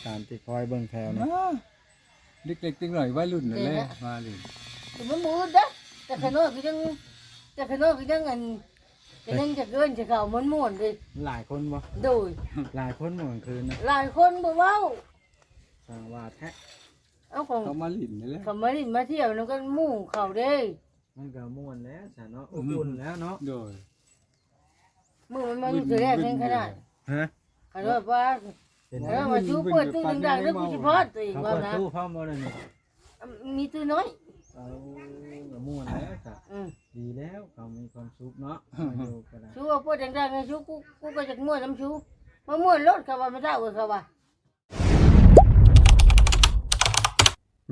ຕາມທີ່ຄອຍເບິ່ງແຖວນີ້ ມາ ເດັກໆ ເດັກນ້ອຍ ໄວລຸ້ນນັ້ນແຫຼະ ເດ້ນະ ມາຫຼິ້ນ ແຕ່ມັນບໍ່ອຶດເດ້ ແຕ່ຂ້ານ້ອຍກໍຍັງ ແຕ່ຂ້ານ້ອຍກໍຍັງ ອັນ ກໍຍັງຈະເກີນຈະເຂົ້າມ່ວນໆເດ້ ຫຼາຍຄົນບໍ່? ໂດຍ ຫຼາຍຄົນບໍ່ກາງຄືນນະ? ຫຼາຍຄົນບໍ່ເວົ້າ ຊ່າງວ່າແທ້ ເອົາ ຂອງ ເຂົາມາຫຼິ້ນນັ້ນແຫຼະ ເຂົາມາຫຼິ້ນມາທ່ຽວນຳກັນໝູ່ເຂົາເດ້ ມັນກໍມ່ວນແລ້ວຊະເນາະ ອົບອຸ່ນແລ້ວເນາະ ໂດຍ ມື້ມັນມາຢູ່ເທື່ອແລກແຮງຂະໜາດ ຮະ ຄັນວ່າ ເປັນ ຄັນວ່າຊູເປີດຕູ້ດັງໆເດີ ກູຊິພອດຕົວເອງ ເຂົາເປີດຕູ້ພ້ອມບໍ່ນັ້ນ ມີຕູ້ນ້ອຍ ເອົາ ກໍມ່ວນແລ້ວຊະ ອືມ ດີແລ້ວ ເຂົາມີຄວາມສຸກເນາະ ມາຢູ່ກໍໄດ້ ຊູວ່າເປີດດັງໆໃຫ້ຊູ ກູ ກູກໍຢາກມ່ວນນຳຊູ ມາມ່ວນໂລດ ເຂົາວ່າ ແມ່ເຖົ້າເອີຍ ເຂົາວ່າ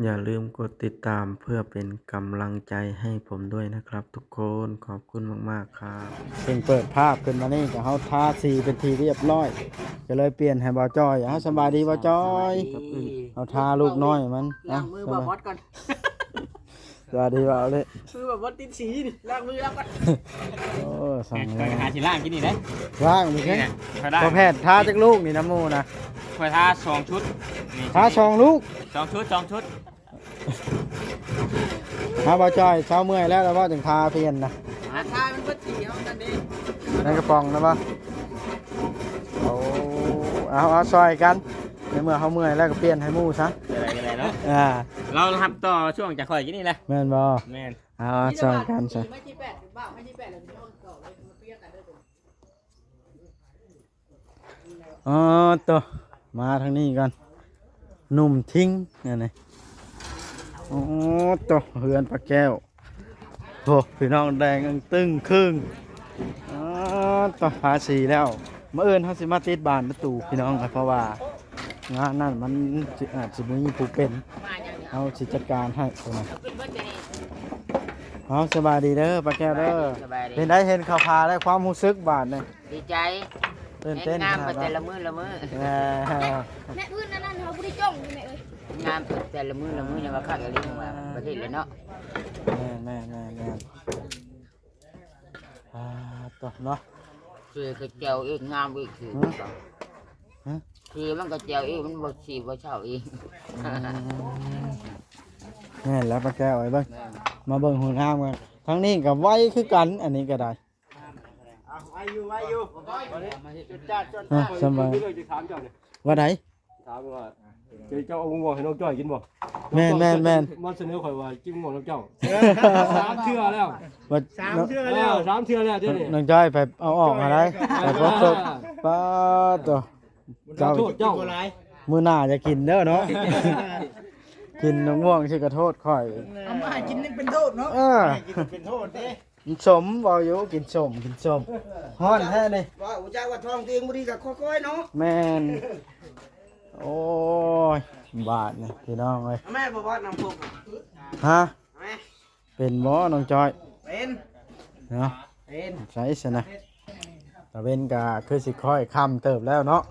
ຢ່າลืมกดติดตามเพื่อเป็นกำลังใจให้ผมด้วยนะครับทุกคน ขอบคุณมากๆครับ เพิ่งเปิดภาพขึ้นมานี่ก็เฮาทาสีเป็นที่เรียบร้อย ก็เลยเปลี่ยนให้บ่าวจ้อย เอ้า สบายดีบ่าวจ้อย สบายดี เฮาทาลูกน้อยมัน ล้างมือ เอ้า บ่าวบอสก่อน สบายดีบ่าวเลย มือบ่าวบอสติดสีนี่ ล้างมือแล้วก่อน โอ้ สั่ง ไปหาสิล้างกินนี่เด้ ล้างมื้อ นี่นะ บ่แพทย์ทาจักลูกนี่นำหมู่นะ ข้อยทาสองชุด นี่ ทาสองลูก สองชุด สองชุด หาบ่าวจ้อย เช้าเมื่อยแล้ว แล้วบ่จังทาเปลี่ยนนะ ทามันเบิดสีเฮานั่นเด้ ในกระป๋องนะบ่ โอ้ เอา เอาซอยกัน ในเมื่อเฮาเมื่อยแล้วก็เปลี่ยนให้หมู่ซะ ก็ได้ ก็ได้เนาะ อ่า เรารับต่อช่วงจากข้อยกินนี่แหละ แม่นบ่ แม่น เอา เอาซอยกันซะ อ๋อ โต มาทางนี้ก่อน หนุ่มทิ้ง อันนี้ อ๋อ โต เฮือนป้าแก้ว โอ้ พี่น้อง แดงตึ้งครึ่ง อ๋อ โต ทาสีแล้ว มื้ออื่นเฮาสิมาติดบานประตู พี่น้อง เพราะว่างานนั้นมันสิ อาจสิบ่มีผู้เป็น เฮาสิจัดการให้ โตนะ เอา สบายดีเด้อ ป้าแก้วเด้อ สบายดี เป็นได เห็นเขาพาแล้ว ความรู้สึกบาดนี้ ดีใจ ตื่นเต้น แฮงงามไป ขนาดว่า แต่ละมื้อละมื้อ แหม แม่พื้นอันนั้นเขาบ่ได้จ้องอยู่แม่เอ้ย งามไปแต่ละมื้อละมื้อ ยังว่าคักอีหลี ว่าประเทศเลยเนาะ แม่น แม่น แม่น แม่น อ่า ต่อเนาะ คือก็แจ๋วอีก งามอีก คือ ฮะ ฮะ คือมันก็แจ๋วอีก มันบ่สีบ่เศร้าอีก อืม แม่นแล้ว ป้าแก้ว ไอ้เบิ่ง แม่น มาเบิ่งห้องน้ำกัน ทางนี้ก็ไวคือกัน อันนี้ก็ได้ เอาไว้อยู่ ไว้อยู่ จุดจ้าด จุดจ้าด อ่ะ สบาย มีเรื่องจะถามเจ้าเนี่ย ว่าได ถามว่า เจ้า เจ้าเอาม่วงให้น้องจ้อยกินบ่ แม่น น้องจ้อย แม่น แม่น มาเสนอข้อยว่ากินม่วงน้ำเจ้า สามเทื่อแล้ว ว่า สามเทื่อแล้ว เออ สามเทื่อแล้วเดี๋ยวนี้ น้องจ้อยไปเอาออกมาได้ ไปพบศพ ป้าดโต เจ้า โทษเจ้า มื้อหน้าอย่ากินเด้อเนาะ กินมะม่วงสิกระโทษข้อย เอามาให้กินยังเป็นโทษเนาะ เออ ให้กินเป็นโทษเด้ มันสม เว้าอยู่ กินสม กินสม ฮ้อนแท้นี่ ว่ารู้จักว่าท้องตัวเองบ่ดีก็ค่อยๆเนาะ แม่น โอ้ย บาดนี่พี่น้องเอ้ย แม่บ่ว่าน้ำพก ฮะ แม่ เป็นบ่น้องจ้อย เป็น เนาะ เป็น ใส่ซะนะ ตะเว็นก็คือสิค่อยค่ำเติบแล้วเนาะ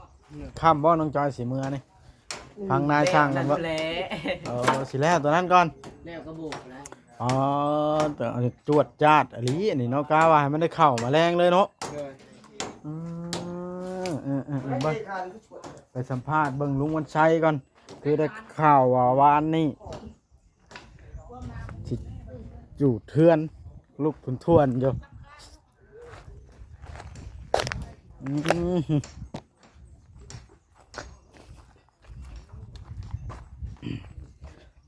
ค่ำบ่น้องจ้อยสิเมือนี่ พังนายช่างนั่นบ่ แหละ เออ สิแล้วตัวนั้นก่อน แล้วก็โบกแล้ว อ๋อ แต่อันนี้จวดจาดอีหลีอันนี้เนาะ กะว่าให้มันได้เข้ามาแลงเลยเนาะ โดย อืม เออ เออ เออ เบิ่ง ไปสัมภาษณ์เบิ่งลุงวันชัยก่อน คือได้ข่าวว่าวานนี้ สิอยู่เทือน ลุกทวนๆอยู่ อืม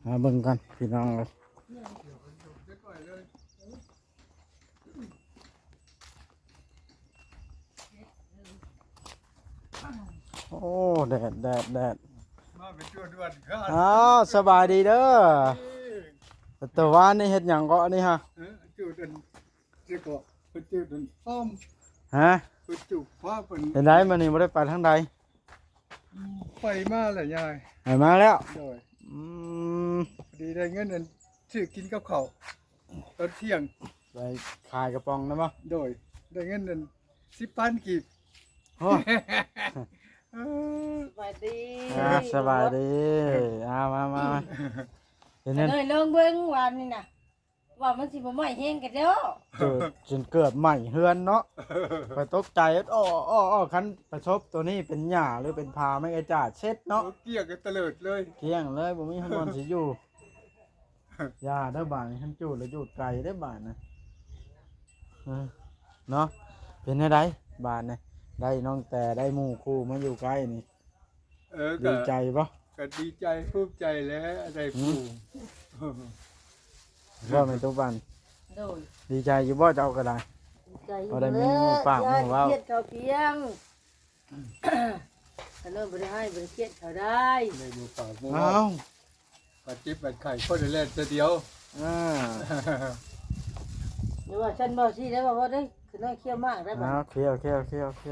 มาเบิ่งกันพี่น้องเอ้ย โอ้ แดด แดด แดด มาเป็นจวดด่วนครับ อ้าว สบายดีเด้อ แต่วานนี้เฮ็ดหยังเกาะนี่ฮะ เออ จวดด่วน เจ้าเกาะ ไปจวดด่วน อ้อม ฮะ ไปจุกฟ้าเป็น เป็นไดมื้อนี้บ่ได้ไปทางใด ไปมาแล้วยาย ไปมาแล้ว โดย อืม พอดีได้เงินอันซื้อกินกับข้าวตอนเที่ยง ไปขายกระป๋องนะบ่ โดย ได้เงินอันสิบพันกีบ โอ้ เออ สบายดี อ่า สบายดี อ่า มา มา มา เป็นนั่น เลยลงเบิ่งวานนี่นะ ວ່າມັນຊິບໍ່ໄໝ້ແຮງກັນແລ້ວ ເກີດ ຈົນເກືອບໄໝ້ເຮືອນເນາະ ຂ້ອຍຕົກໃຈ ອໍ້ໆໆ ຄັນປະສົບໂຕນີ້ເປັນຫຍ້າ ຫຼືເປັນຜ້າ ແມ່ນກະຈາດເຊັດເນາະ ເກ້ຽງກັນຕະເລີດເລີຍ ກ້ຽງເລີຍ ບໍ່ມີບ່ອນຊິຢູ່ ຢ່າເດີບາດນີ້ ຄັນຈູດແລ້ວຈູດໄກເດີບາດນະ ເອີ ເນາະ ເປັນແນວໃດບາດນີ້ ໄດ້ນ້ອງແຕ່ ໄດ້ໝູ່ຄູ່ມາຢູ່ໃກ້ນີ້ ເອີ ກໍ ດີໃຈບໍ່? ກໍດີໃຈ ພູມໃຈແຫຼະ ໄດ້ ຫືມ ຜູ້ ບໍ່ແມ່ນຕຸປັນ ໂດຍ ດີໃຈຢູ່ບໍ່ເຈົ້າກໍໄດ້? ດີໃຈຢູ່ ພໍໄດ້ມີ ແລ້ວ ໝູ່ປາກໝູ່ເວົ້າ ຄຽດເຂົາພຽງ ຄັນວ່າບໍ່ໄດ້ໃຫ້ ບໍ່ໄດ້ຄຽດເຂົາໄດ້ ໄດ້ໝູ່ປາກໝູ່ເວົ້າ ອ້າວ ບາດເຈັບບາດໄຂ້ ພໍໄດ້ແລ່ນເທື່ອດຽວ ອ່າ ຢ່າວ່າຊັ້ນເວົ້າຊີ້ໄດ້ ເວົ້າໄດ້ ຄືນ້ອຍຄຽວມາກໄດ້ ອ່າ ບາດ ໂອເຄ ໂອເຄ ໂອເຄ ໂອເຄ.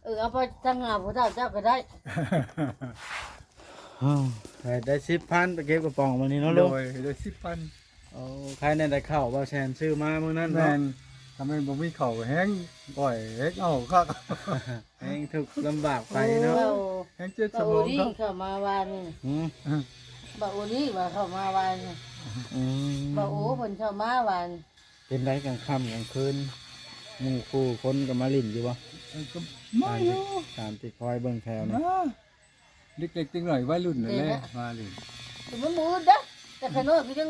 ເອີ ເອົາໄປທາງຫາຜູ້ເຖົ້າເຈົ້າກໍໄດ້ ໄດ້ ໄດ້ສິບພັນ ໄປເກັບກະປ໋ອງມື້ນີ້ເນາະ ໂດຍ ລຸງ ໄດ້ສິບພັນ ໂອ້ ໃຄແນ່ໄດ້ເຂົ້າ ບ່າວແສນຊື້ມາມື້ນັ້ນເນາະ ແມ່ນ ຖ້າແມ່ນບໍ່ມີເຂົ້າແຮງ ໂອ້ຍ ເຮັດເອົາຄັກ ແຮງທຸກລຳບາກໄປເນາະ ໂອ້ ແຮງເຈັບສະໝອງຄັກ ເຂົ້າມາວານນີ້ ຫືມ ບ່າວໂອນີ້ວ່າເຂົ້າມາວານນີ້ ອືມ ບ່າວໂອເພິ່ນເຂົ້າມາວານ ເປັນໃດກາງຄ່ຳກາງຄືນ ໝູ່ຄູ່ຄົນກໍມາຫຼິ້ນຢູ່ບໍ່? ເອີ ກໍມາຢູ່ ຕາມທີ່ ຕາມທີ່ຄອຍເບິ່ງແຖວນີ້ ມາ ເດັກໆ ເດັກນ້ອຍໄວລຸ້ນນັ້ນແຫຼະ ເດ້ນະ ມາຫຼິ້ນ ແຕ່ມັນບໍ່ອຶດເດ້ ແຕ່ຂ້ານ້ອຍກໍຍັງ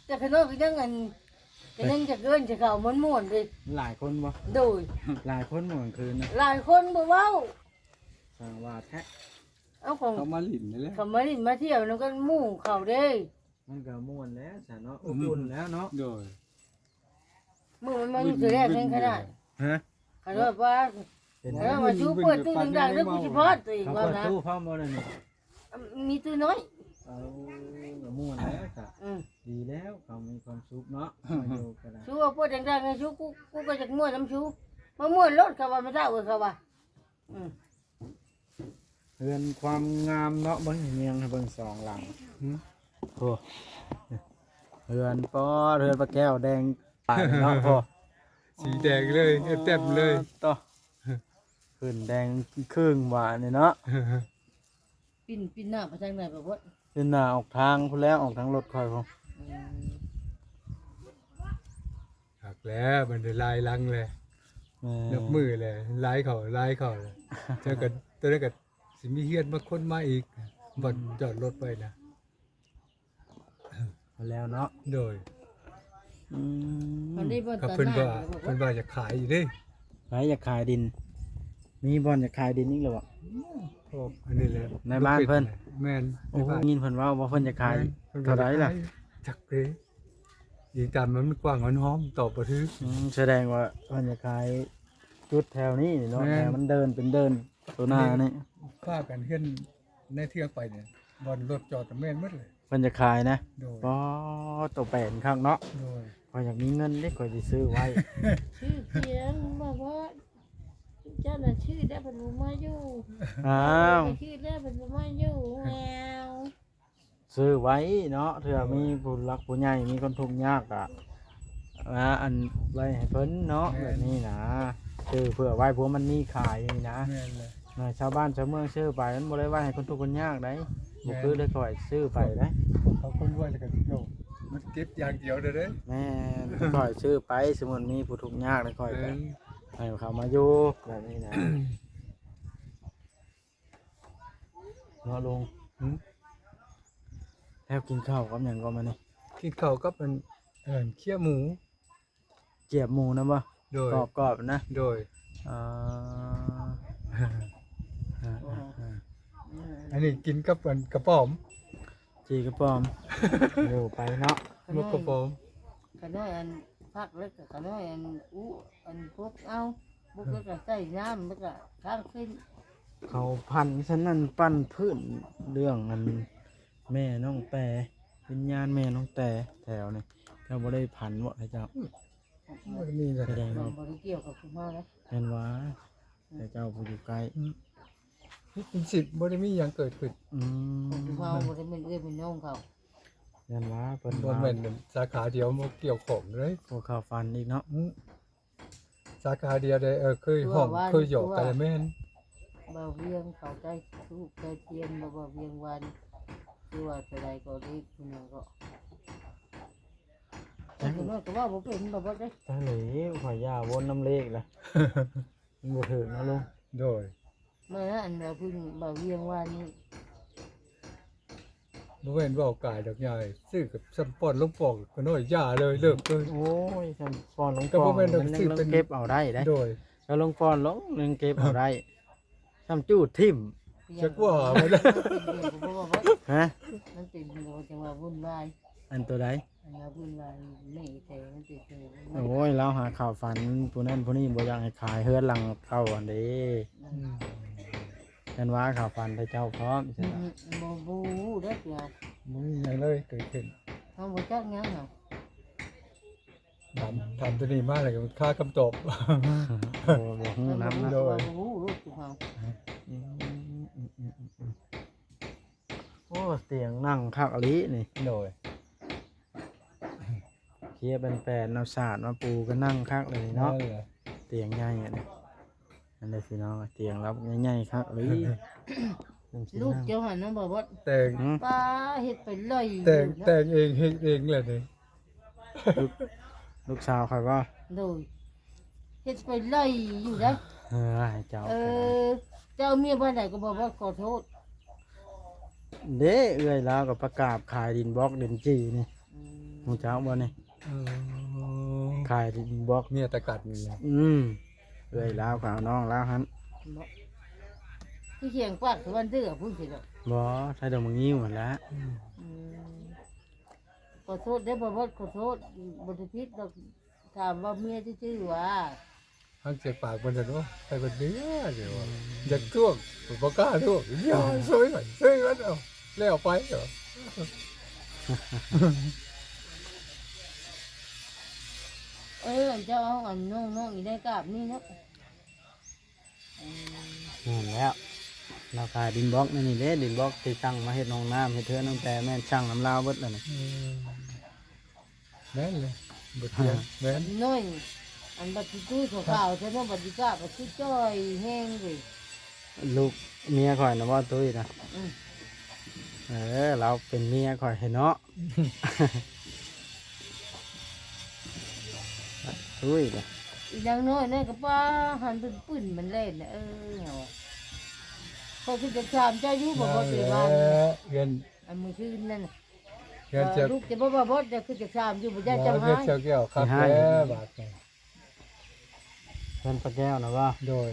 ແຕ່ຂ້ານ້ອຍກໍຍັງ ອັນ ກໍຍັງຈະເອີ້ນຈະເຂົ້າມ່ວນໆເດ້ ຫຼາຍຄົນບໍ່? ໂດຍ ຫຼາຍຄົນບໍ່ກາງຄືນນະ? ຫຼາຍຄົນບໍ່ເວົ້າ ຊ່າງວ່າແທ້ ເອົາ ຂອງ ເຂົາມາຫຼິ້ນນັ້ນແຫຼະ ເຂົາມາຫຼິ້ນມາທ່ຽວນຳກັນໝູ່ເຂົາເດ້ ມັນກໍມ່ວນແລ້ວຊະເນາະ ອືມ ອົບອຸ່ນແລ້ວເນາະ ໂດຍ ມື້ມັນມາຢູ່ເທື່ອແລກແຮງຂະໜາດ ຮະ ຄັນວ່າ ເປັນ ຄັນວ່າຊູເປີດຕູ້ດັງໆເດີ ກູຊິພອດໂຕເອງ ເຂົາເປີດຕູ້ພ້ອມບໍ່ດຽວນີ້? ມີຕູ້ນ້ອຍ ເອົາ ກໍມ່ວນແລ້ວຊະ ອືມ ດີແລ້ວ ເຂົາມີຄວາມສຸກເນາະ ມາຢູ່ກໍໄດ້ ຊູວ່າເປີດດັງໆໃຫ້ຊູ ກູ ກູກໍຢາກມ່ວນນຳຊູ ມາມ່ວນໂລດ ເຂົາວ່າ ແມ່ເຖົ້າເອີຍ ເຂົາວ່າ ອືມ ເຮືອນຄວາມງາມເນາະ ເບິ່ງ ເບິ່ງສອງຫຼັງ ຫືມ ໂອ້ ເຮືອນ ປອດ ເຮືອນປ້າແກ້ວແດງປານເນາະ ໂອ້ ສີແດງເລີຍ ເຮັດແຕ້ມເລີຍ ໂຕ ຂຶ້ນແດງເຄິ່ງບາດນີ້ເນາະ ປິ່ນ ປິ່ນໜ້າໄປທາງໃດ ປະບົດ? ປິ່ນໜ້າອອກທາງພຸ້ນແຫຼະ ອອກທາງລົດຂ້ອຍພຸ້ນ ອືມ ຄັກແລ້ວ ມັນໄດ້ຫຼາຍຫຼັງແລ້ວ ແມ່ນ ນັບມື້ແລ້ວ ຫຼາຍເຂົ້າ ຫຼາຍເຂົ້າແລ້ວ ເຈົ້າກໍ ຕົວນັ້ນກໍຊິມີເຮືອນມາຄົນມາອີກ ບ່ອນຈອດລົດໄວ້ນະ ແລ້ວເນາະ ໂດຍ ອືມ ມັນໄດ້ບ່ອນ ກໍເພິ່ນວ່າ ຕາມ ເພິ່ນວ່າຢາກຂາຍຢູ່ເດ້ ໃຜຢາກຂາຍດິນ ມີບ່ອນຢາກຂາຍດິນອີກແລ້ວບໍ່? ອືມ ພວກອັນນີ້ແຫຼະ ນາຍບ້ານເພິ່ນ ແມ່ນ ໂອ້ ນາຍບ້ານ ຍິນເພິ່ນເວົ້າວ່າເພິ່ນຢາກຂາຍ ແມ່ນ ເທົ່າໃດລະ? ຈັກເດ້ ອີງຕາມມັນກວ້າງມັນຫ້ອມ ຕອບບໍ່ຖືກ ອືມ ສະແດງວ່າເພິ່ນຢາກຂາຍຈຸດແຖວນີ້ເນາະ ແມ່ນ ແຖວມັນເດີ່ນ ເປັນເດີ່ນໂຕໜ້ານີ້ ນີ້ ພາກັນເຮືອນໃນເທືອງໄປນີ້ ບ່ອນລົດຈອດກໍແມ່ນໝົດເລີຍ ເພິ່ນຢາກຂາຍນະ ໂດຍ ປອດ ໂຕແປນຄັກເນາະ ໂດຍ ຂ້ອຍຢາກມີເງິນເດ້ ຂ້ອຍຊິຊື້ໄວ້ ຊື້ພຽງ ບໍ່ພໍ ເຈົ້ານະຊື້ແລ້ວເພິ່ນບໍ່ມາຢູ່ ອ້າວ ຊື້ແລ້ວເພິ່ນບໍ່ມາຢູ່ ແລ້ວ ຊື້ໄວ້ເນາະ ເທື່ອມີຜູ້ຫຼັກຜູ້ໃຫຍ່ ມີຄົນທຸກຍາກກະ ອ່າ ອັນໄວ້ໃຫ້ເພິ່ນເນາະ ແມ່ນ ແບບນີ້ນະ ຊື້ເພື່ອໄວ້ ເພື່ອມັນມີຂາຍນີ້ນະ ແມ່ນແຫຼະ ນະ ຊາວບ້ານຊາວເມືອງຊື້ໄປ ມັນບໍ່ໄດ້ໄວ້ໃຫ້ຄົນທຸກຄົນຍາກໃດ໋ ແມ່ນ ບໍ່ຄືໄດ້ຂ້ອຍຊື້ໄປໃດ໋ ພວກເຂົາຄົນລວຍແລ້ວກໍ ໂຍ ມັນເກັບຢ່າງດຽວເດ້ ແມ່ນ ຂ້ອຍຊື້ໄປ ສົມມຸດມີຜູ້ທຸກຍາກແລ້ວ ຂ້ອຍກໍ ແມ່ນ ໃຫ້ເຂົາມາຢູ່ ແບບນີ້ນະ. ເນາະລຸງ ຫືມ ແລ້ວກິນເຂົ້າກັບຫຍັງກໍມື້ນີ້? ກິນເຂົ້າກັບອັນ ອັນ ຂຽວໝູ ຈຽບໝູນະບໍ່? ໂດຍ ກອບໆນະ ໂດຍ ອ່າ ອັນນີ້ກິນກັບອັນກະປອມ ຈີກະປອມ ໂອ້ ໄປເນາະ ໝົກກະປອມ ຂະນ້ອຍອັນ ຜັກເລັກ ຂະນ້ອຍອັນ ອຸ ອັນ ພວກເອົາ ພວກເລັກກໍໃສ່ນ້ຳ ແລ້ວກໍທາງຂຶ້ນ ເຂົາພັນຊັ້ນນັ້ນ ປັ້ນພື້ນເລື່ອງອັນ ແມ່ນ້ອງແຕ ວິນຍານແມ່ນ້ອງແຕແຖວນີ້ ເຈົ້າບໍ່ໄດ້ພັນບໍ່ໃຫ້ເຈົ້າ? ບໍ່ໄດ້ມີເລີຍ ສະແດງວ່າ ບໍ່ໄດ້ກ່ຽວກັບພວກເຮົາເລີຍ ແມ່ນວ່າ ແຕ່ເຈົ້າຜູ້ຢູ່ໃກ້ ອືມ ເປັນສິບ ບໍ່ໄດ້ມີຫຍັງເກີດຂຶ້ນ ອືມ ພວກເຮົາບໍ່ໄດ້ແມ່ນເອື້ອຍແມ່ນນ້ອງເຂົາ ແມ່ນວ່າເພິ່ນ ບໍ່ແມ່ນສາຂາດຽວມາກ່ຽວຂ້ອງເລີຍ ພວກເຂົາຝັນອີກເນາະ ອືມ ສາຂາດຽວໄດ້ ເອີ ເຄີຍຮ້ອງ ເຄີຍຫຍອກກັນແມ່ນ ບ່າວວຽງເຂົາໃຈທູບໃຈທຽນ ບ່າວວຽງວັນ ຄືວ່າເທົ່າໃດກໍເລກຜູ້ໜຶ່ງກໍ ເພິ່ນວ່າກໍເວົ້າບໍ່ເປັນ ບໍ່ເບິດເດ້. ຕາເຫຼວ ຂ້ອຍຢ່າວົນນຳເລກລະ ມັນບໍ່ຖືກເນາະລຸງ. ໂດຍ ມາອັນວ່າເພິ່ນເວົ້າວຽງວ່ານີ້ ບໍ່ແມ່ນເວົ້າກາຍດອກຍາຍ ຊື້ກັບສ່ຳປ້ອນລົງປ່ອງກໍນ້ອຍ ຢ່າເລີຍ ເລີກເລີຍ. ໂອ້ຍ ສ່ຳປ້ອນລົງ ກໍບໍ່ແມ່ນ ປ່ອງ ມັນຍັງເກັບເອົາໄດ້ເດ້. ໂດຍ ກໍລົງປ້ອນລົງ ຍັງເກັບເອົາໄດ້ ສ່ຳຈູດຖິ້ມ. ຈັກວ່າໄປແລ້ວ ຮະ ມັນເປັນຫົວ ຈັ່ງວ່າວຸ່ນວາຍ. ອັນໂຕໃດ? ອັນວ່າວຸ່ນວາຍແມ່ແທ້ ມັນເປັນຫົວ. ໂອ້ຍ ລາວຫາເຂົ້າຝັນຜູ້ນັ້ນຜູ້ນີ້ ບໍ່ຢາກໃຫ້ຂາຍເຮືອນຫຼັງເກົ່າຫັ້ນເດ້. ອືມ ອືມ ແມ່ນວ່າເຂົ້າຝັນແຕ່ເຈົ້າພ້ອມ ອືມ ບໍ່ ບໍ່ຮູ້ເດ້ ບໍ່ມີຫຍັງເລີຍເກີດຂຶ້ນ ເຮົາບໍ່ຈັກຫຍັງເນາະ. ຖາມ ຖາມໂຕນີ້ມາແລ້ວກໍຄາຄຳຕອບ ບໍ່ ບໍ່ຮູ້ນຳເນາະ. ໂດຍ ບໍ່ຮູ້ໂລດຄືເຮົາ. ອືມ ອືມ ອືມ ອືມ ອືມ ໂອ້ ຕຽງນັ່ງຄັກອີ່ຫຼີນີ້. ໂດຍ ເຄຍແປນໆ ເອົາສາດມາປູກໍນັ່ງຄັກເລີຍເນາະ. ແມ່ນແຫຼະ ຕຽງໃຫຍ່ອັນນີ້ ອັນນີ້ພີ່ນ້ອງ ຕຽງລາວໃຫຍ່ໆ ຄັກອີ່ຫຼີ. ລູກເຈົ້າຫັ້ນນະ ບໍ່ບອດ ແຕ່ງ ປ້າເຮັດໄປໄລ່ ແຕ່ງ ແຕ່ງເອງເຮັດເອງແຫຼະນີ້. ລູກ ລູກສາວຂ້ອຍບໍ່? ໂດຍ ເຮັດໄປໄລ່ຢູ່ເດ້. ເອີ ໃຫ້ເຈົ້າ ເອີ ເຈົ້າເມຍບ້ານໃດກໍບໍ່ບອດ ຂໍໂທດ. ເດ້ ເອື້ອຍລາວກໍປະກາດຂາຍດິນບລັອກດິນຈີ່ນີ້. ອືມ ຮູ້ຈັກບໍ່ນີ້? ເອີ ຂາຍດິນບລັອກ ເມຍຕະກັດນີ້. ອືມ ເອື້ອຍລາວກັບນ້ອງລາວຫັ້ນ. ບໍ່ ຄືສຽງປາກສະຫວັນເທື່ອພຸ້ນຊິດອກ. ບໍ່ ໃຊ້ດອກໝາກງິ້ວຫັ້ນລະ. ອືມ ອືມ ຂໍໂທດເດີ້ ບໍ່ບອດ ຂໍໂທດ ບໍ່ໄດ້ຜິດດອກ. ຖາມວ່າເມຍຊື່ໆ ຫວາ? ຮັກໃສ່ປາກເພິ່ນຊັ້ນ ໂອ້ ໃຫ້ເພິ່ນເມຍເດ້ວ່າ. ອືມ ຢາກທວງ ບໍ່ກ້າທວງ ຢ່າ ຊ່ວຍກັນ ຊ່ວຍກັນ ເອົາ ແລ້ວໄປ ເອີ ເຈົ້າເອົາອັນນ້ອງໆ ອີ່ໄດ້ກາບນີ້ເນາະ. ອືມ ແມ່ນແລ້ວ ລາວຂາຍດິນບລັອກນີ້ເດ້ ດິນບລັອກທີ່ສັ່ງມາເຮັດຫ້ອງນ້ຳ ເຮັດເຮືອນ ຕັ້ງແຕ່ແມ່ນສັ່ງນຳລາວເບິດແລ້ວນີ້. ອືມ ແມ່ນເລີຍ ບໍ່ຕຽງ ແມ່ນ ນ້ອຍ ອັນບັດທີ່ຕຸ້ຍຂາວໆ ແທ້ເນາະ ບັດນີ້ກະບັດຄືຈ່ອຍແຮງເວີຍ. ລູກເມຍຂ້ອຍນະບໍ່ ຕຸ້ຍນະ? ອືມ ເອີ ລາວເປັນເມຍຂ້ອຍເນາະ. ຕຸ້ຍນະ ອີນາງນ້ອຍນັ້ນກໍປ້າ ຫັນເປັນປືນມັນແລ່ນນະ. ເອີ ເຮົາ ຂ້ອຍຄືຈະຖາມເຈົ້າຢູ່ບໍ່ ບໍ່ໄດ້ວ່າ ເຮືອນ ອັນມື້ຄືນນັ້ນນະ. ເຮືອນເຈົ້າ ລູກຈະບໍ່ວ່າບໍ່ ຈະຄືຈະຖາມຢູ່ ບໍ່ຢ້ານເຈົ້າຮ້າຍ. ເຮືອນເຈົ້າແກ້ວຄັກແທ້ບາດນີ້ ເຮືອນປ້າແກ້ວນະບໍ່? ໂດຍ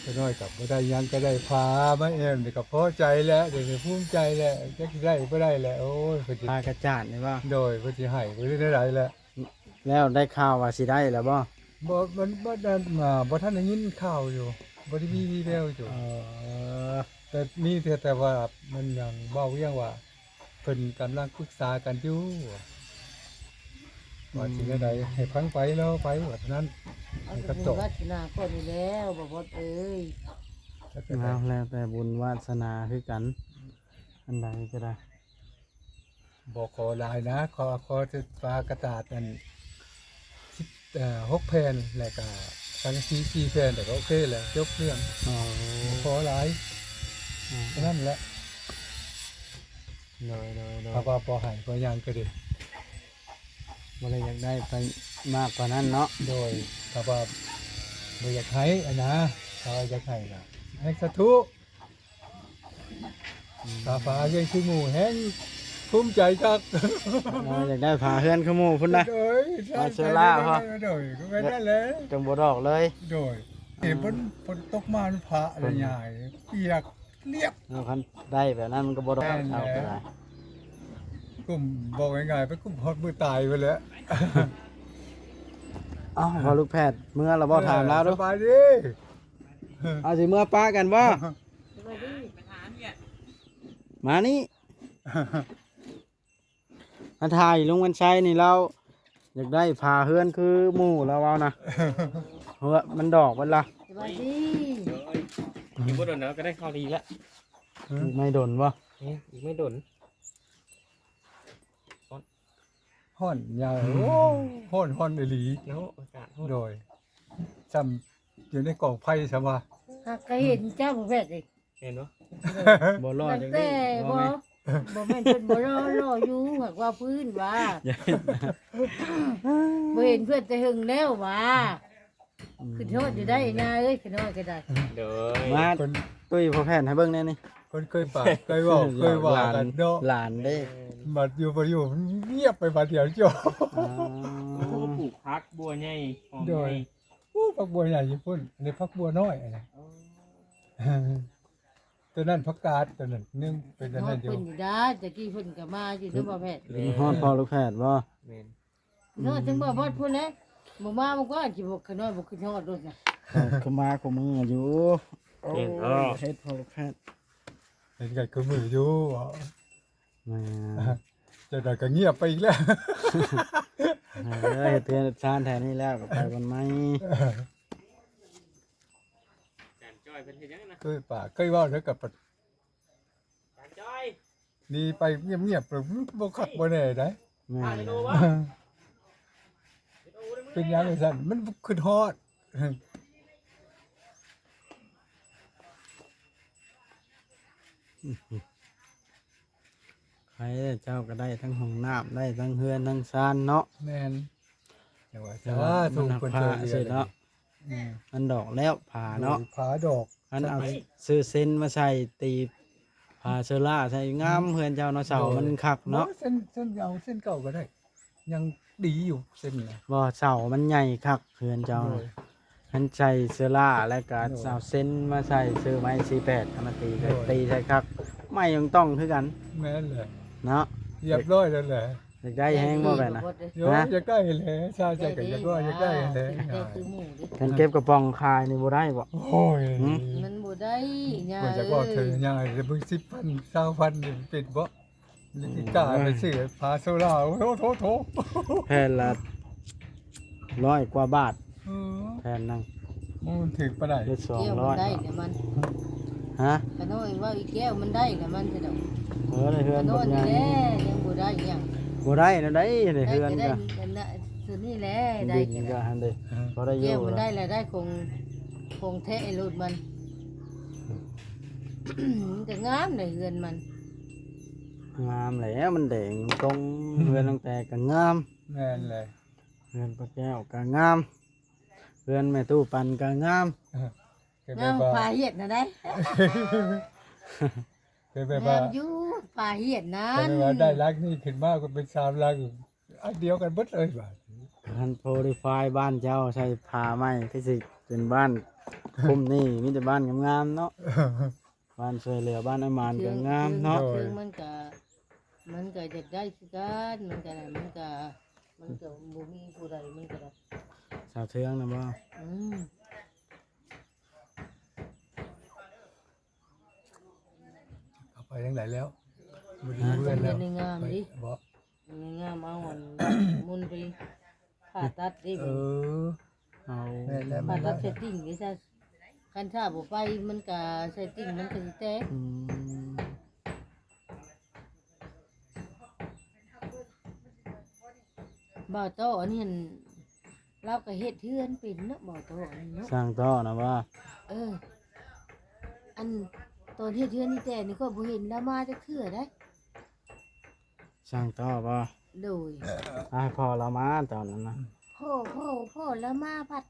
ເດັກນ້ອຍກໍບໍ່ໄດ້ຫຍັງ ກໍໄດ້ຜ້າມາແອ້ມນີ້ກໍພໍໃຈແລ້ວ ດຽວນີ້ພູມໃຈແລ້ວ ຈັກຊິໄດ້ບໍ່ໄດ້ແລ້ວ. ໂອ້ຍ ເພິ່ນຊິ ຜ້າກະຈາດນີ້ບໍ່? ໂດຍ ເພິ່ນຊິໃຫ້ບໍ່ ຫຼືແນວໃດແລ້ວ. ແລ້ວໄດ້ຂ່າວວ່າຊິໄດ້ແລ້ວບໍ່? ບໍ່ ມັນບໍ່ທັນ ອ່າ ບໍ່ທັນໄດ້ຍິນຂ່າວຢູ່ ບໍ່ໄດ້ມີວີແວວຢູ່. ເອີ ແຕ່ມີແຕ່ ແຕ່ວ່າມັນຍັງເວົ້າຫຍັງວ່າ ເພິ່ນກຳລັງປຶກສາກັນຢູ່ ອືມ ວ່າຊິແນວໃດ ໃຫ້ຟັງໄປ ລໍໄປວ່າເທົ່ານັ້ນ. ເອົາແຕ່ບຸນວາສະໜາຂ້ອຍນີ້ແລ້ວ ບໍ່ບອດເອີຍ. ແລ້ວແຕ່ບຸນວາສະໜາຄືກັນ ອັນໃດກໍໄດ້. ບໍ່ຂໍຫຼາຍນະ ຂໍ ຂໍແຕ່ຝາກະດາດອັນ ສິບ ເອີ ຫົກແຜ່ນ ແລ້ວກະສັງກະສີສີ່ແຜ່ນ ແລ້ວກໍໂອເຄແລ້ວ ຈົບເລື່ອງ. ອໍ ບໍ່ຂໍຫຼາຍ ອໍ ເທົ່ານັ້ນແຫຼະ. ໂດຍ ໂດຍ ໂດຍ ຖ້າວ່າບໍ່ໃຫ້ບໍ່ຫຍັງກໍດີ ບໍ່ໄດ້ຢາກໄດ້ໄປມາກກວ່ານັ້ນເນາະ. ໂດຍ ຖ້າວ່າບໍ່ຢາກໃຫ້ຫັ້ນນະ ຖ້າວ່າຢາກໃຫ້ກໍໃຫ້ສາທຸ. ອືມ ຖ້າຝາເຮືອນຄືໝູ່ແຮ່ງພູມໃຈຄັກ. ອໍ ຢາກໄດ້ຝາເຮືອນຄືໝູ່ພຸ້ນນະ. ໂດຍ ມາເຊີລາເພາະ ໂດຍ ກໍແມ່ນນັ້ນແຫຼະ ຈັ່ງບໍ່ດອກເລີຍ. ໂດຍ ອ່າ ເຫັນຝົນ ຝົນຕົກມາມັນພະລະຍາຍ ປຽກລຽບ. ເອົາ ຄັນໄດ້ແບບນັ້ນມັນກໍບໍ່ດອກ ແມ່ນແຫຼະ ເອົາກໍໄດ້ ກຸ້ມ ເວົ້າງ່າຍໆ ໄປກຸ້ມຮອດມື້ຕາຍພຸ້ນແຫຼະ. ເອົ້າ ພໍ່ລູກແພດເມືອລະບໍ່? ເອີ ຖາມລາວດູ ສະບາຍດີ. ເອົາ ຊິເມືອປະກັນບໍ່? ສະບາຍດີ ມານີ້ ມາຖ່າຍລຸງວັນໄຊນີ້ ລາວຢາກໄດ້ຝາເຮືອນຄືໝູ່ ລາວເວົ້ານະ. ເຮືອນມັນດອກເບິດລະ. ສະບາຍດີ. ໂດຍ ອີກບໍ່ດົນລາວກໍໄດ້ຂ່າວດີລະ. ອີກບໍ່ດົນບໍ່? ອີກບໍ່ດົນ. ຮ້ອນຍາວ ອືມ ໂອ້ ຮ້ອນ ຮ້ອນອີ່ຫຼີເນາະ ອາກາດຮ້ອນ. ໂດຍ ຊ່ຳຢູ່ໃນກອງໄຟຊ່ຳວ່າ ຫາກກະເຫັນເຈົ້າຜູ້ແພດເດ້ ເຫັນບໍ່? ບໍ່ລອດ ຕັ້ງແຕ່ ຈັ່ງນີ້ ບໍ່ ບໍ່ ບໍ່ແມ່ນເພິ່ນບໍ່ລໍ ລໍຢູ່ ຫາກວ່າພື້ນວ່າ ບໍ່ເຫັນເພິ່ນແຕ່ເຫິງແລ້ວວ່າ. ອືມ ຄິດຮອດຢູ່ໄດ໋ ຍ່າເອີຍ ຄິດຮອດກໍໄດ້. ໂດຍ ມາ ເພິ່ນຕຸ້ຍພໍ່ແພດໃຫ້ເບິ່ງແດ່ນີ້ ເພິ່ນເຄີຍປາກເຄີຍເວົ້າ ເຄີຍວ່າກັນເນາະ ຫຼານເດ້. ບັດຢູ່ບໍ່ຢູ່ ງຽບໄປບາດດຽວ ຈ້ອຍ. ອໍ ໂອ້ ປູກຜັກບົວໃຫຍ່ ຫອມໃຫຍ່. ໂດຍ ໂອ້ ຜັກບົວໃຫຍ່ຢູ່ພຸ້ນ ອັນນີ້ຜັກບົວນ້ອຍ ອັນນີ້. ອໍ ຕົວນັ້ນຜັກກາດ ຕົວນັ້ນໜຶ່ງເປັນອັນນັ້ນຢູ່. ເພິ່ນຢູ່ດາ ແຕ່ກີ້ເພິ່ນກໍມາຢູ່ເນາະ ບໍ່ແພດ. ເພິ່ນຮອດພໍ່ລູກແພດບໍ່? ແມ່ນ ເນາະ ອືມ ຈັ່ງວ່າຮອດພຸ້ນແຫຼະ ບໍ່ມາບໍ່ກວ່າ ຊິບໍ່ຂະນ້ອຍບໍ່ຂຶ້ນຮອດໂລດນະ. ເຂົາມາຄູ່ມື້ຢູ່. ໂອ້ ເຫັນບໍ່ ເຮັດພໍ່ລູກແພດ ເຫັນກັນຄູ່ມື້ຢູ່. ແມ່ນ ເຈົ້າໜ້ອຍກໍງຽບໄປອີກແລ້ວ. ເອີ ເຮັດເຮືອນເຮັດຊານແຖວນີ້ແລ້ວກໍໄປບ່ອນໃໝ່. ຈານຈ້ອຍເພິ່ນເຮັດຫຍັງນະ? ເຄີຍປາກເຄີຍເວົ້າເດີກັບ ຈານຈ້ອຍ ໜີໄປງຽບໆ ບໍ່ຄັກບໍ່ແນ່ໃດ໋. ແມ່ນແລ້ວ ເປັນຫຍັງຈັ່ງຊັ້ນ ມັນຄິດຮອດ. ໃຄແລ້ວ ເຈົ້າກໍໄດ້ທັງຫ້ອງນ້ຳ ໄດ້ທັງເຮືອນທັງຊານເນາະ. ແມ່ນ ຈັ່ງວ່າ ໂດຍ ສາທຸ ມັນຮັກ ເພິ່ນຊ່ວຍເຫຼືອ ພາຊື່ເນາະ. ອືມ ມັນດອກແລ້ວ ພາເນາະ ໂດຍ ພາດອກ. ຄັນເອົາ ໃສ່ ຊື້ເຊັນມາໃສ່ ຕີບ ພາເຊີລ່າໃສ່ ງາມ ອືມ ເຮືອນເຈົ້າເນາະ. ເສົາ ໂດຍ ມັນຄັກເນາະ. ບໍ່ ເສັ້ນ ເສັ້ນ ເອົາເສັ້ນເກົ່າກໍໄດ້ ຍັງດີຢູ່ເສັ້ນນະ. ບໍ່ ເສົາມັນໃຫຍ່ຄັກເຮືອນເຈົ້າ. ໂດຍ ຄັນໃສ່ເຊີລ່າແລ້ວກໍ ໂດຍ ເອົາເຊັນມາໃສ່ ຊື້ໄມ້ສີ່ແປດ ເອົາມາຕີ ໂດຍ ກໍຕີໃສ່ຄັກ ໄມ້ຍັງຕ້ອງຄືກັນ. ແມ່ນແຫຼະ ເນາະ ຮຽບຮ້ອຍແລ້ວແຫຼະ. ຢາກໄດ້ແຮງບໍ່ແບບນະ? ໂອ້ຍ ຮະ? ຢາກໄດ້ແຫຼະ ຊາວໃຈກໍຢາກໄດ້ ຢາກໄດ້ແຫຼະ. ຄັນເກັບກະປ໋ອງຂາຍນີ້ບໍ່ໄດ້ບໍ່? ໂອ້ຍ ຫຶ? ມັນບໍ່ໄດ້ ຍ່າເອີຍ. ຢາກໄດ້ເຖິງຍ່າ ເບິ່ງສິບພັນ ຊາວພັນນີ້ເປັນບໍ່? ນີ້ຄືກ້າໄປຊື້ຜ້າໂຊລາ ໂອ້ໂຖ ໂຖ ໂຖ ແຜ່ນລະຮ້ອຍກວ່າບາດ. ເອີ ແຜ່ນໜຶ່ງ ໂອ້ ມັນຖືກປານໃດ? ເຮັດສອງຮ້ອຍ ແກ້ວມັນໄດ້ແລ້ວມັນ ຮະ? ຂະນ້ອຍເວົ້າອີແກ້ວມັນໄດ້ແລ້ວມັນ ເອີ ໃນເຮືອນບັກໃຫຍ່ ຍັງບໍ່ໄດ້ຫຍັງ. ບໍ່ໄດ້ແນວໃດ ໃນເຮືອນກໍ ໂຕນີ້ແຫຼະ ໄດ້ ດິນກໍຫັ້ນເດ້ ພໍໄດ້ຢູ່. ແກ້ວມັນໄດ້ແລ້ວ ໄດ້ຂອງ ຂອງແທ້ໂລດມັນ ມັນກໍງາມໃນເຮືອນມັນ. ງາມແລ້ວ ມັນແດງຕົງ ເຮືອນນ້ອງແຕກໍງາມ. ແມ່ນແຫຼະ ເຮືອນປ້າແກ້ວກໍງາມ ເຮືອນແມ່ຕູ້ປັນກໍງາມ. ເອີ ກໍແບບວ່າ ງາມ ຝາຫຽດນະໄດ໋ ກໍແບບວ່າ ງາມຢູ່ຝາຫຽດນັ້ນ ກໍແບບວ່າໄດ້ຫຼັງນີ້ຂຶ້ນມາກໍເປັນສາມຫຼັງ ອັນດຽວກັນເບິດເລີຍບາດນີ້. ຄັນໂພລິຟາຍບ້ານເຈົ້າໃສ່ຝາໃໝ່ ຄືຊິເປັນບ້ານຄຸ້ມນີ້ ມີແຕ່ບ້ານງາມໆເນາະ. ບ້ານຊ່ວຍເຫຼືອ ບ້ານອາມານກໍງາມເນາະ. ໂດຍ ເຖິງມັນກະ ມັນກະຢາກໄດ້ຄືກັນ ມັນກະ ມັນກະ ມັນກະບໍ່ມີຜູ້ໃດ ມັນກະ ສາວເທືອງນະບໍ່? ອືມ ເອົາໄປທາງໃດແລ້ວ? ບໍ່ໄດ້ຢູ່ເຮືອນແລ້ວ ມັນງາມເດ້ ບໍ່? ມັນງາມ ເອົາອັນ ມຸນໄປຜ່າຕັດເດ້. ເອີ ເອົາ ແມ່ນແລ້ວ ຜ່າຕັດ ແມ່ນແລ້ວ ເຊັດຕິ້ງເດ້ຊະ ຄັນຖ້າບໍ່ໄປມັນກະເຊັດຕິ້ງມັນກະຊິແຕກ. ອືມ ບ່າວໂຕອັນນີ້ຫັ້ນ ລາວກໍເຮັດເຮືອນເປັນເນາະ ບ່າວໂຕອັນນີ້ເນາະ ຊ່າງໂຕນະວ່າ. ເອີ ອັນຕອນເຮັດເຮືອນນີ້ແຕ່ນີ້ຂ້ອຍບໍ່ເຫັນລາວມາຈັກເທື່ອໃດ໋. ຊ່າງຕໍ່ບໍ່? ໂດຍ ອ້າຍພໍ່ລາວມາຕອນນັ້ນນະ. ພໍ່ ພໍ່ ພໍ່ລາວມາພັດ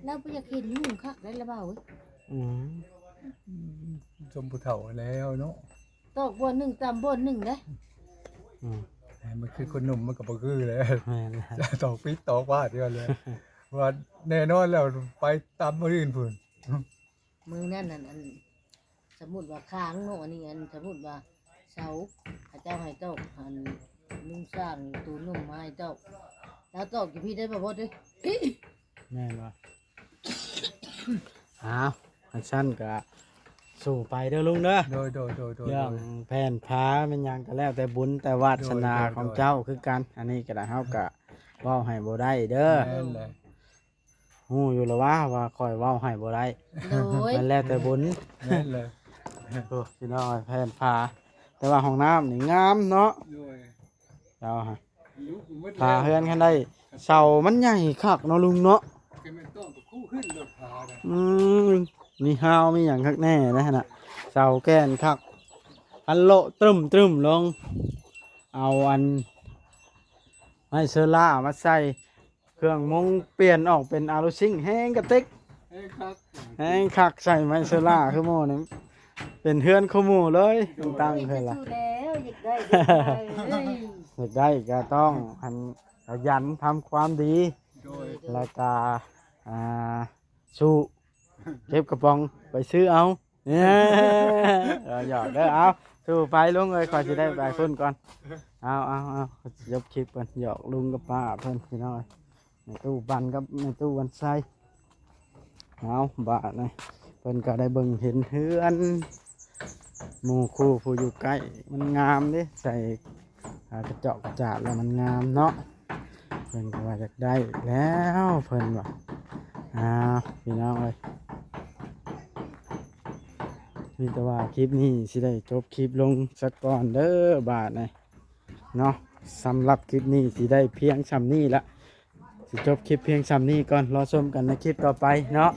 ລາວບໍ່ຢາກເຫັນຫຸ່ງຄັກໄດ໋ລະບ່າວເອີຍ. ອືມ ອືມ ສົມຜູ້ເຖົ້າແລ້ວເນາະ ຕອກບ່ອນໜຶ່ງ ຕຳບ່ອນໜຶ່ງເດ້. ອືມ ໃຫ້ມັນຄືຄົນໜຸ່ມມັນກໍບໍ່ຄືແຫຼະ. ແມ່ນ ຕອກຜິດຕອກພາດຢູ່ຫັ້ນແຫຼະ ວ່າແນ່ນອນແລ້ວໄປຕຳບ່ອນອື່ນພຸ້ນ. ມື້ນັ້ນ ອັນ ອັນ ສົມມຸດວ່າຄາງເນາະ ອັນນີ້ ອັນ ສົມມຸດວ່າເສົາ ເຂົາເຈົ້າໃຫ້ຕອກ ອັນ ລຸງຊ່າງໂຕໜຸ່ມມາໃຫ້ຕອກ ລາວຕອກຢູ່ພີ້ໄດ້ບໍ່ ບໍ່ເດ້. ແມ່ນບໍ່? ອ້າວ ຄັນຊັ້ນກະສູ້ໄປເດີລຸງເດີ. ໂດຍ ໂດຍ ໂດຍ ໂດຍ ເລື່ອງແຜ່ນຝາແມ່ນຫຍັງກະແລ້ວແຕ່ບຸນແຕ່ວາດສະໜາ ໂດຍ ໂດຍ ຂອງເຈົ້າຄືກັນ. ອັນນີ້ກະໄດ້ ເຮົາກະເວົ້າໃຫ້ບໍ່ໄດ້ເດີ. ແມ່ນແຫຼະ ຮູ້ຢູ່ລະວ່າ ວ່າຂ້ອຍເວົ້າໃຫ້ບໍ່ໄດ້. ໂດຍ ມັນແລ້ວແຕ່ບຸນ. ແມ່ນແຫຼະ ໂອ້ ພີ່ນ້ອງເອີຍ ແຜ່ນຝາ ແຕ່ວ່າຫ້ອງນ້ຳນີ້ງາມເນາະ. ໂດຍ ເຈົ້າຫະ ຝາເຮືອນຄັນໄດ້ ເສົາມັນໃຫຍ່ຄັກເນາະລຸງເນາະ. ອືມ ມີຮາວມີຫຍັງຄັກແນ່ນະຫັ້ນນະ ເສົາແກ່ນຄັກ. ຄັນໂລະຕຶ້ມໆລົງ ເອົາອັນໄມ້ເຊີລ່າມາໃສ່ ເຄື່ອງມຸງປ່ຽນອອກເປັນອາລູຊິງ ແຮງກະຕິກ ແຮງຄັກ ແຮງຄັກ ໃສ່ໄມ້ເຊີລ່າຄືໝູ່ນີ້ ເປັນເຮືອນຄືໝູ່ເລີຍ ຕັ້ງເຮືອນລະ ແລ້ວ ຢາກໄດ້ ຢາກໄດ້ ເອີຍ ຢາກໄດ້ກະຕ້ອງອັນ ຂະຫຍັນທຳຄວາມດີ ໂດຍ ແລ້ວກະ ອ່າ ສູ້ ເກັບກະປ໋ອງໄປຊື້ເອົາ ເອີ ເອົາ ຢອກເດີ ເອົາ ສູ້ໄປລຸງເອີຍ ຂ້ອຍຊິໄດ້ໄປພຸ້ນກ່ອນ ເອົາ ເອົາ ເອົາ ຈົບຄລິບກ່ອນ ຢອກລຸງກັບປ້າເພິ່ນ ພີ່ນ້ອງເອີຍ ແມ່ຕູ້ບັນກັບແມ່ຕູ້ວັນໄຊ ເອົາ ບາດນີ້ເພິ່ນກໍໄດ້ເບິ່ງເຫັນເຮືອນ ໝູ່ຄູ່ຜູ້ຢູ່ໃກ້ ມັນງາມເດ້ ໃສ່ ອ່າ ກະເຈາະກະຈາດແລ້ວມັນງາມເນາະ ເພິ່ນກໍວ່າຢາກໄດ້ແລ້ວ ເພິ່ນວ່າ ອ່າ ພີ່ນ້ອງເອີຍ ມີແຕ່ວ່າຄລິບນີ້ຊິໄດ້ຈົບຄລິບລົງສາກ່ອນເດີ ບາດນີ້ເນາະ ສຳລັບຄລິບນີ້ຊິໄດ້ພຽງຊ່ຳນີ້ລະ ຊິຈົບຄລິບພຽງຊ່ຳນີ້ກ່ອນ ລໍຊົມກັນໃນຄລິບຕໍ່ໄປເນາະ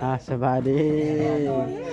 ອ່າ ສະບາຍດີ.